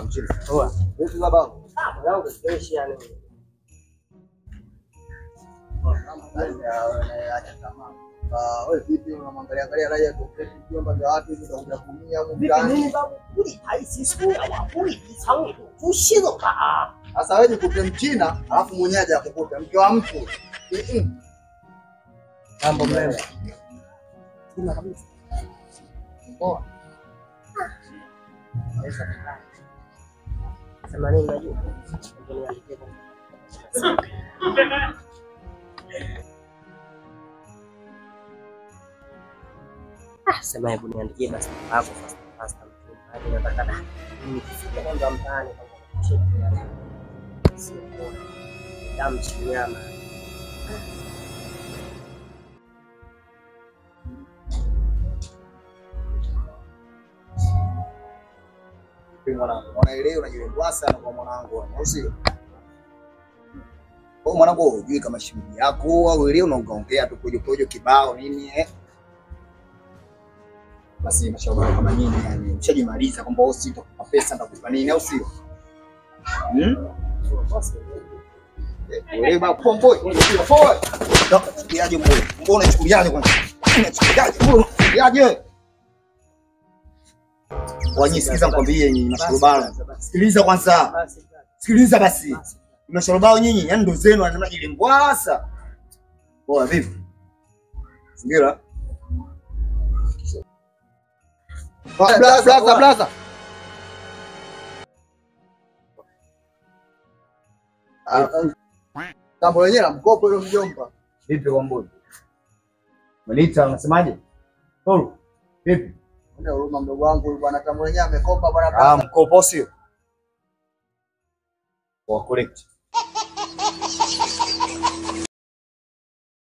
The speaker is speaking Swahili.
Mchina. Poa. Vipi baba? Ah, mwanangu fresh yani. Wewe vipi unamwangalia angalia raia kwa vyomba vya watu hivi utakuja kuumia huko mtaani. Nini babu? Uli haisi siku ya uli changu kushizo ka. Sasa wewe jikute Mchina alafu mwenyewe aje akukute mke wa mtu. Mambo mema. Sina kabisa. Poa. Naweza kukaa. Sema nini unajua? Ah, sema hebu niandikie basi hapo fast fast mtu. Hadi nataka da. Nikifika kwanza mtaani kwanza kucheki. Sio poa. Damu chinyama. Mwanangu, unaelewa unajilengwa sana kwa mwanangu, au sio? Kwa mwanangu hujui kama shilingi yako au ile unaongea tu pojo pojo kibao nini eh? Basi mashauri kama nini yani mshajimaliza kwamba wewe si utakupa pesa nitakupa nini au sio? Wewe ba pomboy, poa. Unachukuliaje mbona? Mbona unachukuliaje kwanza? Unachukuliaje? Unachukuliaje? Wanyi sikiza nikwambie nyinyi masharobaro. Sikiliza kwanza. Sikiliza basi. Masharobaro nyinyi yani ndo zenu mnajilingwasa. Poa vipi? Zingira. Blaza blaza blaza. Tambo lenyewe la mkopo hilo mjomba. Vipi kwa mbuzi? Melita unasemaje? Tolu. Vipi? Ndio huruma mdogo wangu bwana, tambo lenyewe amekopa bwana. Ah, mkopo sio? Kwa collect.